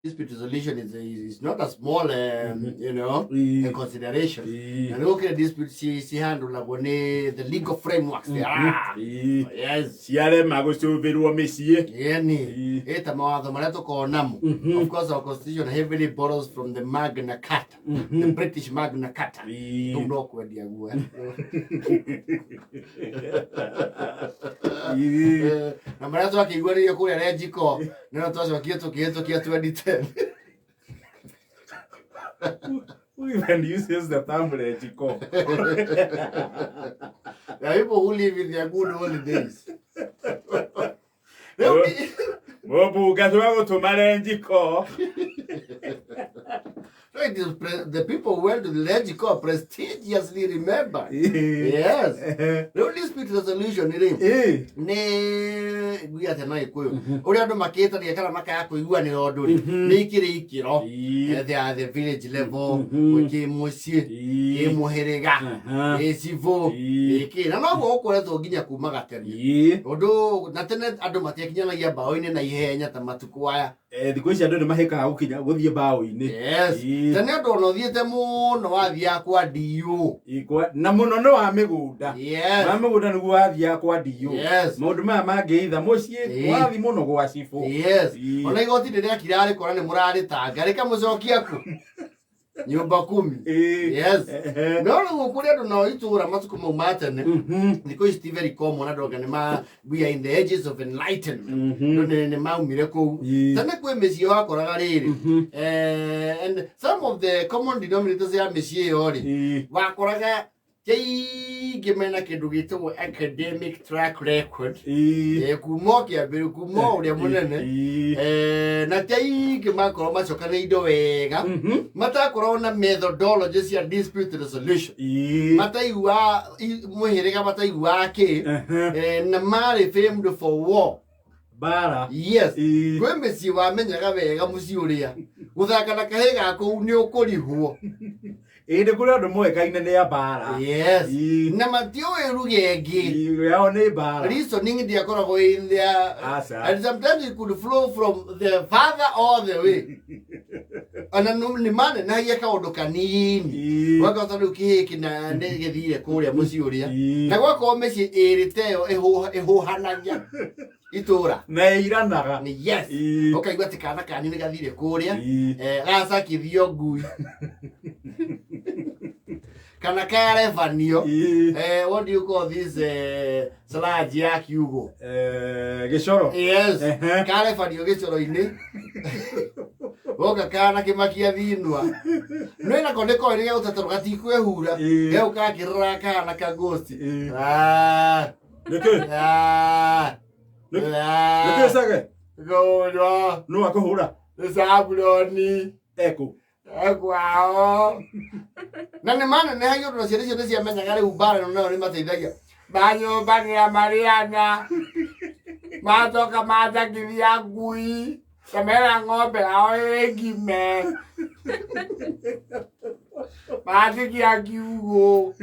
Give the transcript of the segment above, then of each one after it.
Dispute resolution is not a small a consideration. Na nä gå kä dispute cihandåragwo nä the legal frameworks there are. Yes. Ciarema gũcũvĩrwo mĩciĩ. Yani ĩta mawatho marĩa tũkoragwo namo. Of course, our constitution heavily borrows from the Magna Carta, the British Magna Carta. Rĩu no kwendia guoya. Na marĩa twakĩiguanĩire kũrĩa Renjiko nĩno twacokire tũkĩhĩtũkia 2010. Who even uses the term Renjiko? There are people who live in their good old days. Rĩu Mũmbunge twagũtũma Renjiko. No, it is the people who went to the Renjiko prestigiously remembered. Yes. Rĩu dispute resolution rĩ, nĩ nguga atĩa na Gĩkũyũ, ũrĩa andũ makĩtania kana makaga kũiguanĩra ũndũ rĩ, nĩ ikĩrĩ ikĩro. They are the village level, gwĩ kĩmũciĩ, kĩmũhĩrĩga, gĩcibũ, gĩkĩ, na noguo gũkoretwo nginya kuma gatene. Ũndũ na tene andũ matiakinyanagia mbaũ-inĩ na ihenya ta matukũ aya. Thikũ ici andũ nĩ mahĩkaga gũkinya gũthiĩ mbaũ-inĩ. Yes. Tene andũ ona ũthiĩte mũno wathiaga kwa DO. Na mũno nĩ wa mĩgũnda. Wa mĩgũnda nĩguo wathiaga kwa DO. Maũndũ maya mangĩ itha mũciĩ wathi mũno gwa cibũ. Ona igoti rĩrĩa kirarĩkora nĩ mũrarĩtanga rĩkamũcokia kũ? Nyũmba kumi. Yes. No rĩu kũrĩ andũ nao itũra matukũ mau ma tene, thikũ ici ti very common, andũ anga nĩ ma, we are in the ages of enlightenment. Andũ nĩ maumire kũu. Tene kwĩ mĩciĩ wakoraga rĩrĩ, and some of the common denominators ya mĩciĩ ĩyo rĩ, wakoraga ti aingĩ mena kĩndũ gĩtagwo academic track record. Kuma o kĩambĩrĩria, kuma o ũrĩa mũnene. Na ti aingĩ makorwo macokanĩire indo wega, matakorwo na methodology cia dispute resolution, mataigua mũhĩrĩga, mataiguaga kĩ, na marĩ famed for war. Mbara. Yes. Kwĩ mĩciĩ wamenyaga wega mũciĩ ũrĩa gũthaka na kahĩ ga kũu nĩ ũkũrihwo. Ĩĩ, nĩ kũrĩ andũ moĩkaine nĩ a mbara. Yes. Na matiũĩ ruga ĩngĩ. Yao nĩ mbara. Reasoning ndiakoragwo in there. Aca. And sometimes it could flow from the father all the way. Ona nĩ manenagia kaũndũ kanini, gwakota rĩu kĩhĩ kĩna nĩ gĩthire kũrĩa mũciĩ ũrĩa, na gwakorwo mĩciĩ ĩrĩ ta ĩyo ĩhũhanagia itũra. Na ĩiranaga. Nĩ yes. Ũkaigua atĩ kana kanyu nĩ gathire kũrĩa, gacakithio ngui kana karebanio. What do you call this sludge ya kiugo? Gĩcoro. Yes. Karebanio gĩcoro-inĩ, goka kana kĩmakia thinwa nĩ nako nĩ koĩ nĩ gũteterwo gatikwĩhura. Geu kakĩrora kana ka ghost. Ah, Nĩkĩ? ah, ah. Nĩkĩ cege? Gũrwo. Nũ akũhũra? Nĩ Zabuloni. Ekũ? Kwao na nĩ manenehagia ũndũ na ciana icio nĩ ciamenyaga rĩu mbara ĩno nayo nĩ mateithagia manyũmbanĩra marĩana macoka manjakithia ngui na mera ng'ombe yao ĩ ngime manjikia kiugũ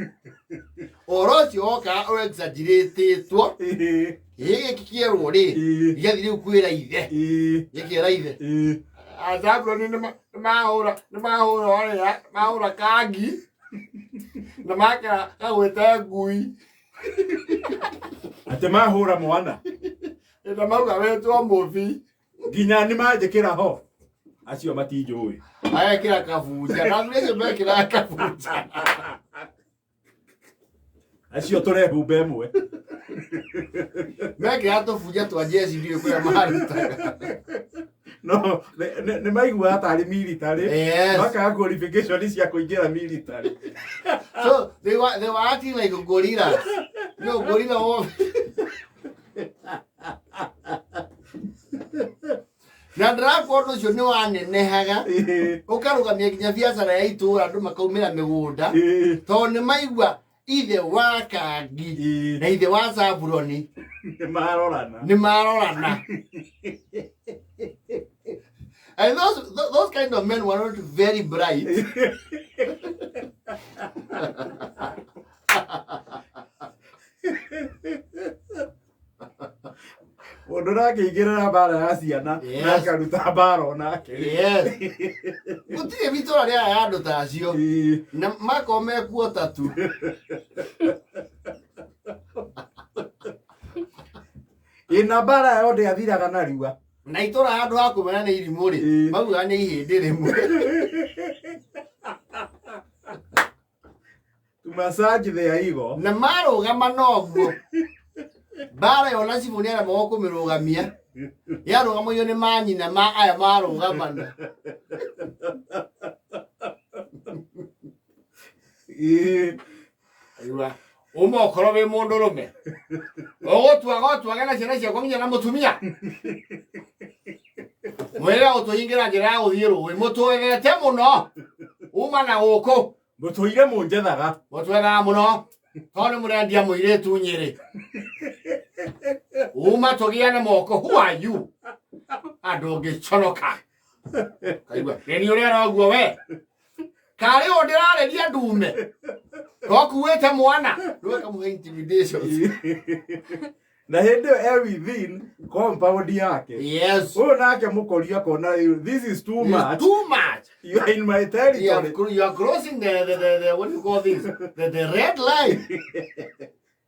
ũhoro ũcio woka ũexaggeratĩtwo. Ĩ gĩkĩ kĩerwo rĩ, gĩathiĩ rĩu kwĩra ithe, gĩkĩra ithe Azabuloni nĩ mahũra ũrĩa mahũra kangi na makĩra kagwĩte ngui. Atĩ mahũra mwana. Na mauga wetwo mũbi. Nginya nĩ manjĩkĩra ho. Acio matinjũĩ. Agekĩra kabunja na athuri acio mekĩraga kabunja. Acio tũrehumba ĩmwe. Mekĩraga tũbunja twa jeci, ndiũĩ kũrĩa marutaga. No nĩ maiguaga tarĩ military. Makaga qualification cia kũingĩra military. So they were acting like gorillas. No gorilla wo na ndĩrakwo ũndũ ũcio nĩ wanenehaga, ũkarũgamia nginya biacara ya itũũra, andũ makaumĩra mĩgũnda tondũ nĩ maigua ithe wa Kangi na ithe wa Zabuloni nĩ marorana. Nĩ marorana. And those kind of men were not very bright. Mũndũ Mũndũ ũrakĩingĩrĩra mbara ya ciana Yes. na akaruta mbara onake. Yes, gũtirĩ itũra rĩa andũ ta acio. Ĩĩ. Na makorwo mekuo tatu. Ĩ na mbara yao ndĩathiraga narua. Na itũra handũ ha kũmena nĩ irimũ rĩ, Ĩĩ. maugaga nĩ ihĩndĩ rĩmwe. To massage their ego. Na marũgama noguo mbara ĩyo na cibũ nĩ aremagwo kũmĩrũgamia, yarũgamagio nĩ manyina ma aya marũgamana. Ĩĩ. Aigua uma ũkorwo wĩ mũndũrũme ũgũtuaga ũtuage na ciana ciakwa nginya na mũtumia mwĩre gũtũhingĩra njĩra ya gũthiĩ rũĩ mũtwethete mũno uma na gũkũ. Mũtũire mũnjethaga. Mũtwethaga mũno tondũ nĩ mũrendia mũirĩtu Nyĩrĩ uma tũgĩane moko. Who are you? Andũ ũngĩconoka kaigua nĩ ũrera ũguo we karĩ ũ ndĩrarĩria ndume tokuĩte mwana rĩu ĩkamũhe intimidation. Na hĩndĩ ĩyo e within compound yake. Yes. Ũyũ nake mũkori akona this is too It's much. too much. You are in my You territory. are, you are crossing the what do you call this, the red line.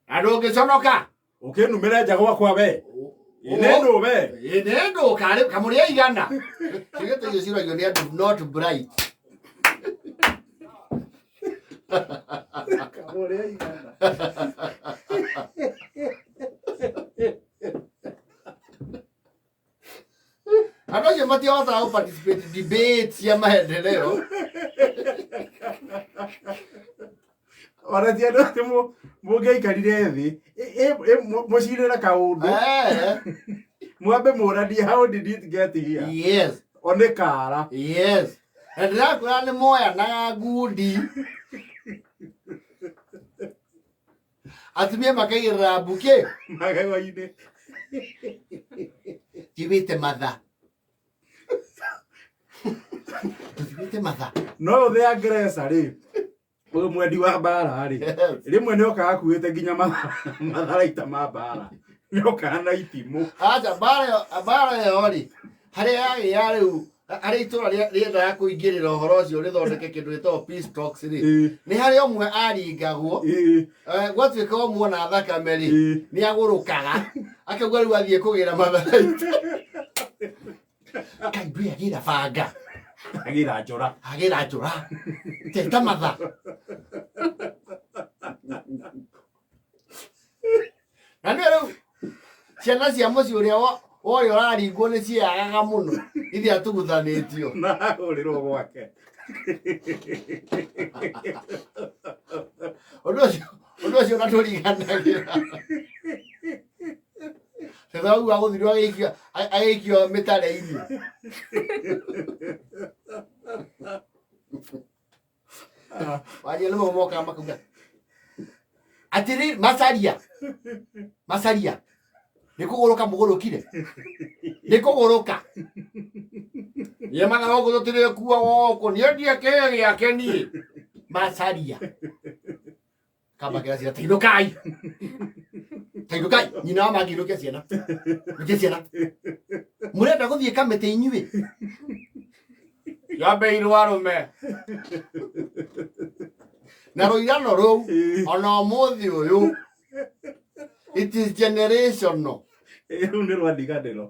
Andũ ũngĩconoka. Ũkĩnumĩra nja gwakwa we. Ĩ nĩ we. Ĩ nĩ karĩ kamũrĩa igana ciĩgĩte icio ciragio nĩ andũ not bright. Kamũrĩa igana. Andũ acio matihotaga gũ participate debate cia maendeleo. Ona ti andũ atĩ mũngĩaikarire thĩ mũcirĩre kaũndũ mwambe mũranie how did it get here. Yes. O nĩ kara. Yes, na ndĩrakwĩra nĩ moyanaga ngundi atumia makaigĩrĩra mbuke magego-inĩ. Tiwĩte matha tũthiĩte matha. No the aggressor rĩ, ũyũ mwendi wa mbara rĩ, rĩmwe nĩ okaga akuĩte nginya matharaita ma mbara, nĩ okaga na itimũ. Acha mbara ĩyo rĩ harĩa yagĩa rĩu harĩa itũra rĩendaga kũingĩrĩra ũhoro ũcio rĩthondeke kĩndũ gĩtagwo peace talks rĩ, nĩ harĩ ũmwe aringagwo. Gwatuĩka ũmwe ona thakame rĩ, nĩ agũrũkaga akauga rĩu athiĩ kũgĩra matharaita kai ndũĩ agĩra banga. Agĩra njora. Agĩra njora teta matha na nĩ rĩu ciana cia mũciĩ ũrĩa wa ũrĩa ũraringwo nĩ ciagaga mũno ithe atuguthanĩtio. Na ahũrĩrwo gwake. Ũndũ ũcio na tũriganagĩra thutha ũguo agũthirwo agĩikio mĩtare-inĩ. Wanjia nĩmo mokaga makauga atĩrĩ macaria macaria nĩ kũgũrũka mũgũrũkire nĩ kũgũrũka niĩ matha gũkũ tũtirĩkua gũkũ niĩ ndie kĩĩ gĩake niĩ macaria kambakĩra ciana tainũkai tainũkai nyina wa mangĩinũkia ciana inũkia ciana mũrenda gũthiĩ kamĩtĩ inyuĩ yambeirwo arũme na rũirano rũu ona ũmũthĩ ũyũ it is generational. Rĩu nĩ rwa ndiganĩro.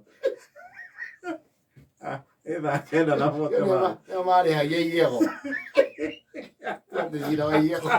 Ah, ĩ 9:40 Nĩo marĩhagia igego. Atĩ cira wa igego.